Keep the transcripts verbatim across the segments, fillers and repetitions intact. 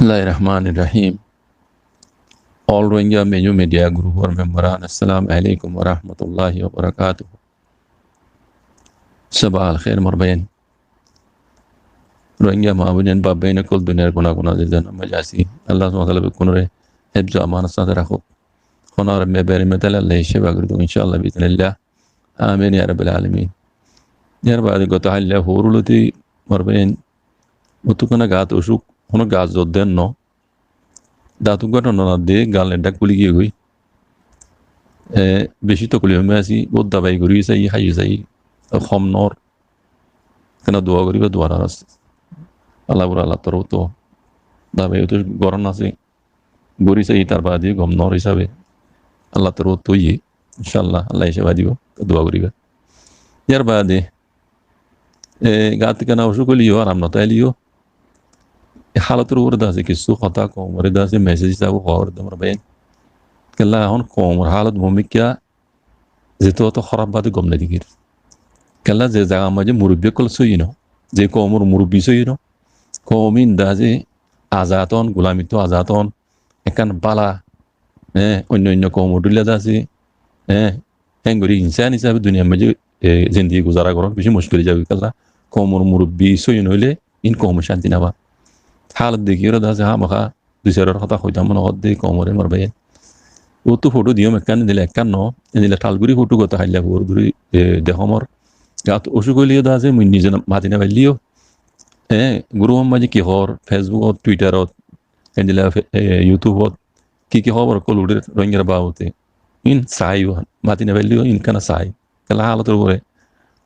Bismillahir Rahmanir Rahim. All Rohingya Meju Media Group or member an, Assalamu alaikum wa rahmatullahi wa barakatuh. Sabah al khair, mor báiyain. Rohingya maa bóinain, baf báiyain ókkol duniyar kuna kuna ze zon maze así, Allah subhanahu wa taala bekkúnore hefzo amanor sáte rakók. Honóre mebere metale Allah ye céfa gorí dók, inshaAllah, biiznillah. Amin ya rabbal alamin. Yar baade goto háilla foór lóti, mor báiyain, uttú kena gaat ocúk, honó gaat zor den no. Daat uggwá thonthonat de, gal edda kúli giyé goi. E, beci toklif ot así, bóut dabai gorí saiyí, háiyi saiyí, hom noór. Kena dua goríba, dua no asé. Allah bura Allah torfóttu dabai uttú goron asé. Gorí saiyí, tar baade hom noór hísabe Allah torfóttu óiye. InshaAllah, Allah ye céfa dibo, dua goríba. Yar baade, e, gaat kena ocúk óileyo, aram no táileyo, e hálotor uore de asé kissú hotá koumore de asé message hísabe hoór de mor báiyain. Kiyólla ehón koumor hálot mumkin zeto oto hóraf bade gom no dekír. Kiyólla ze zagar maze murubbi ókkol sóiyi no, ze koumor murubbi sóiyi no, koum ín de asé azad on, gulamittú azad on, ekkán bála, e, oinno oinno koumor dhóilla de asé, e, héngorí insán hísabe duniyar maze, e, zindigi guzara goron beci muckil ói zagói. Kiyólla koumor murubbi sóiyi no óile ín koum cánti no fa. Hálot dekíyore de asé hámaha dui sairor hotá hoitám mone hoódde koumore mor báiyain. Uttú fothó diyum ekkán, endilla ekkán no, endilla thal gorí fothó goto háilla foór gorí, e, dekóm mor. Gaat ocúk óileyo de asé mui nize mati no failleyo, e, group or maze ki hoór, Facebook ot, Twitter ot, endilla fe-, e, YouTube ot ki ki hóbor ókkol uçér Rohingyar babote, ín saái, mati no failleyo ín kena saái. Kiyólla hálotor uore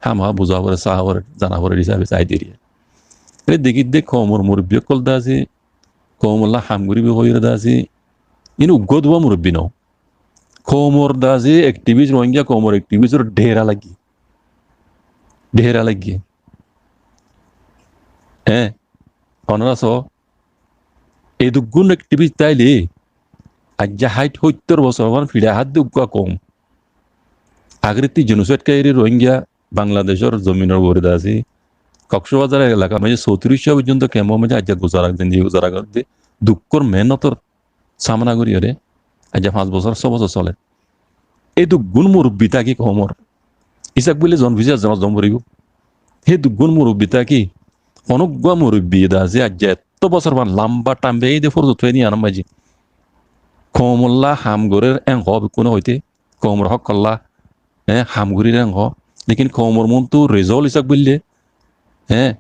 hámaha buza fore, saa fore, zana fore hísabe saái deri. Ere dekír de koumor murubbi ókkol de asé, koumolla ham goríbo hoiyóre de asé, ín uggwá duwá murubbi no. Koumor de asé activist, Rohingya koumor activist or dhera lagiyé. Dhera lagiyé. E, onora só, eduggún activist táile, aijja háit hóittor bosór fán fiçá hádde uggwá koum. Agérettú genocide gorí Rohingya Bangladecor zominor uore de asé, Koksbazar elakar maze sótiric bosór foijjonto kemp or maze aijja guzara, zindigi guzara gorédde, dukkór mehénnotor samna goríyore, aijja fañs bosór, só bosór soler. Eduggún murubbi táki koumor. Hísab goille zon fisé zon zon foribo. Hé duggún murubbi táki, honó uggwá murubbi de asé, aijja etó bosór fán lamba thaim bái de furusot fai de yián or maze. Koumolla ham gorér en hoó bekkúne hoité, koumor hókolla, e, ham gorír en hoó. Lekin koumor muúntu result hísab goille, e,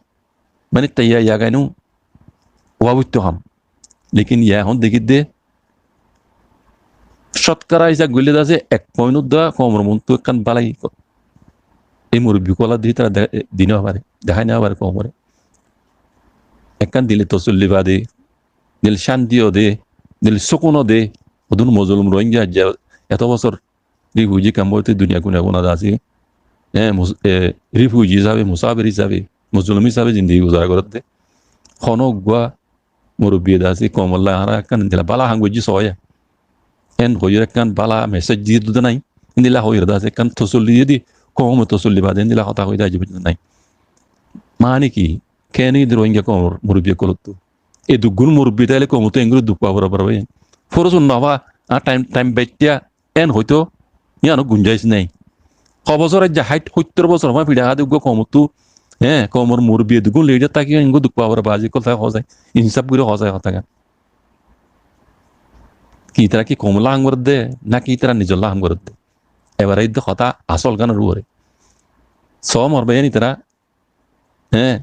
mani taiya yagainú wá boittó ham. Lekin yá ehón dekír de, cótkara hísab goille de asé ek point uddá koumor muúntu ekkán bálai e murubbi ókkol de ítara de-, di no fare, dehái no fare koumore. Ekkán dile tosolli fa de, dile cánti ó de, dile sukun ó de, hodún mozolum Rohingya aijja etó bosór refugee kemp ot duniyar kune kune de asé, e, mus-, e, refugee hísabe, musafir hísabe, mozolum hísabe zindigi guzara gorédde. Honó uggwá murubbi de asé, koumolla añára ekkán endilla bála ham goijjí sóiya. En hoiyóre ekkán bála message diyé de nái, endilla hoiyóre de asé ekkán tosolli diyé de, koumor tosolli bade endilla hotá hoiyé de aijja foijjonto nái. Mani ki, kene de Rohingya koumor murubbi ókkolottu. E duggún murubbi táile koumottu engorí duk fa foribo bái. Furusot no fa, a thaim, thaim baittá, en hoito, yián or gunjaic nái. Ho bosór aijja háit hóittor bosór fán fiçá hádde uggwá koumottu, e, koumor murubbi eduggún lidar táki engwá duk fa foribo, bazi ókkol táki hoó zai, insaf gorí hoó zai hotá gán. Ki ítara ki koumolla ham gorédde, náki ítara nizolla ham gorédde? Ebar aiyér de hotá asól gánor uore. Só mor báiyain ítara Hé.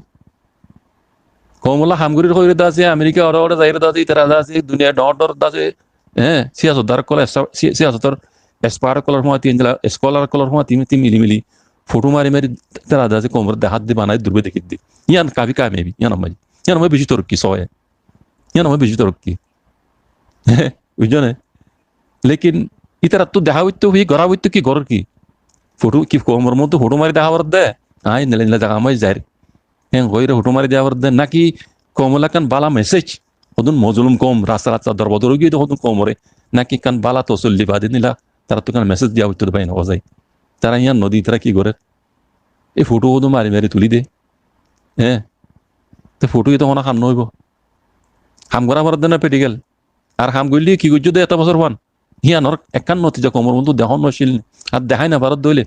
Koumolla ham gorir hoire de asé, Amerika ore ore zaire de asé, ítara de asé, duniyar dhoóñr dhoóñr de asé, hé, siyasotdar ókkol, esa-, si-, siyasotor expert ókkolor fúañti, endilla scholar ókkolor fúañti, ti mili mili, fothó mari mari ítara de asé, koumore dehát de banai durbe dekí de. Yián kafi kamiyabi, yián amai. Yián amai beci torokki sóiye. Yián amai beci torokki. Buijjó né? Lekin ítarattú dehá óitto ki, gorá óitto ki, gorór ki? Fothó ki, koumor mottú fothó mari dehá foredde? Añí endilla endilla zaga amai zair. Héen hoiyóre fothó mari dehá foredde? Náki koumolla ekkán bála message? Hodún mozolum koum, rasta rasta dorbodor ói giyé de hodún koumore. Náki ekkán bála tosolli bade endilla tarattú ekkán message diya óitto de bái no zai. Tara yián nodi, tara ki gorér? E fothó hodún mari mari tuli de. Hé? Te fothó ito hono ham no óibo. ham gorá foredde no practical. Ar ham goillé ki goijjó de eto bosór fán. Híyanor ekkán notija koumor mottú dehá no accíl ni. Ar dehái no faredde óile,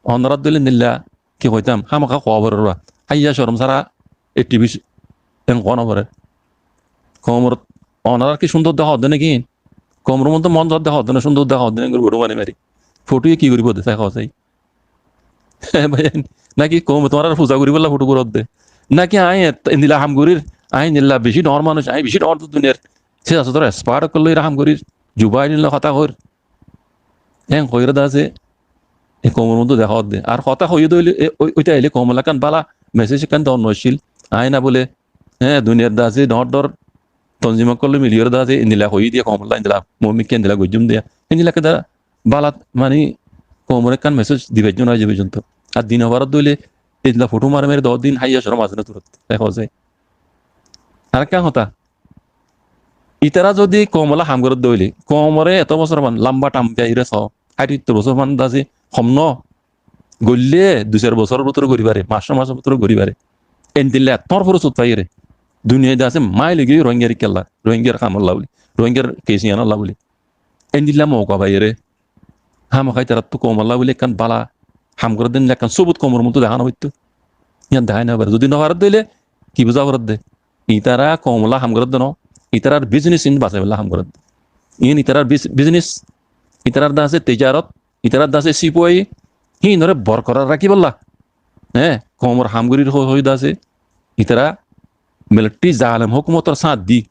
onorár dóilla endilla ki hoitám, hámaká hoó forer ba. Háiya corom sára activist en hoó no forer. Koumor onorár ki cúndor dehá hoó de né ki? Koumor mottú monzor dehá hoó de né, cúndor dehá hoó de né, engori fothó mari mari. Fothóye ki goríbo de, sai hoó sai. Bái, náki koume tuáñrare fuza goríbolla fothó goródde? Náki aññí et-, endilla ham gorír, aññí endilla beci dhoóñr manúic, aññí beci dhoóñr duniyar siyasótor expert ókkol loi ham gorír, Joe Biden loi hotá hoóir. Eén hoiyóre de asé, e koumor mottú dehá hoódde. Ar hotá hoiyé de óile, e, ói-, óita aile koumolla ekkán bála message ekkán de onno accíl. Aññí na bóle, hé, duniyar de asé dhoóñr dhoóñr tonzim ókkol loi miliyóre de asé, endilla hoiyé diya koumolla, endilla, moómikká endilla goijjúm diya. Endilla ekkán de bála, mani, koumore ekkán message di faijjó no aijjó foijjonto. Ar di no faredde óile, endilla fothó mari mari dór din háiya corom asé né turat. Dekó zai. Arekkán hotá, itará zodi koumolla ham gorédde óile, koumore eto bosór fán, lamba tam faiyóre só, háit sóttor bosór fán de asé, hom no, goillé dui sair bosóror bútore gorí faré, mac mac bútore gorí faré. Endilla ettór furusot faiyóre. Duniyait de asé mail ói giyói Rohingyar ikkalla, Rohingyar hamolla bóli, Rohingyar kes iyanolla bóli. Endilla mouka faiyóre. Hámaká itarattú koumolla bóli ekkán bála ham gorédde endilla ekkán subut koumor mottú dehá no foittó. Yián dehái no faré. Zodi no faredde óile ki buzá foredde? Itará koumolla ham gorédde no, itarár biznes in basaibólla ham gorédde. Iín itarár biz-, biznes, itarár de asé tijarot, itarár de asé sifuayi, híinore borkorar rakíbolla. Hé, koumor ham gorír hoi hoi de asé. Itará militari zalem hókumotor sáñt di,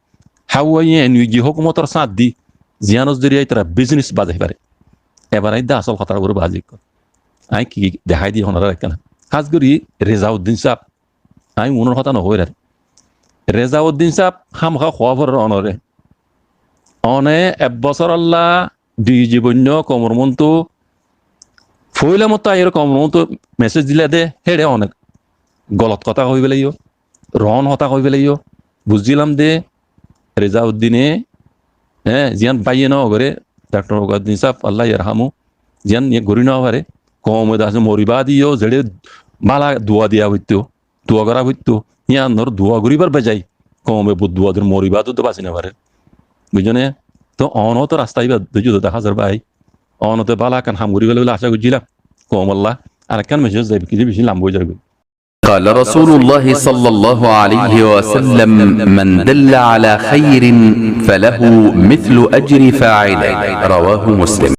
háwayi en ui ji hókumotor sáñt di, ziyánor zoriya itará biznes bazai faré. Ebar aññí de asól hotár uore bazi gorí. Aññí ki ki dehái di onorár ekkána. Hás gorí Rezauddin sáb, aññí unór hotá no hoóir ar. Rezauddin sáb, hámaká hoó forer onoré. One ek bosórolla di ji boinno koumor mottú, foóila mottú aiyóre koumor mottú message dila de, héçe one golot hotá hoi felaiyó, ron hotá hoi felaiyó. Buzzílam de, Rezauddine, hé, ziyán báiye no goré, Daktor Rezauddin sáb, Allah yarhamu, ziyán iye gorí no faré, koume de asé mori baade yó, zeçé bála dua diya foittó, dua gorá foittó, yíanor dua goríbar bejai koume boddua der, mori baade tó basi no farer. Buijjó né? Tó onottú rasta íba dóijjo dé házar bái. Onottú bála ekkán ham goríba bóli acá goijjílam koumolla. Arekkán message zaibo, ki ze beci lamba ói zargói. قال رسول الله صلى الله عليه وسلم: من دل على خير فله مثل أجر فاعله. رواه مسلم.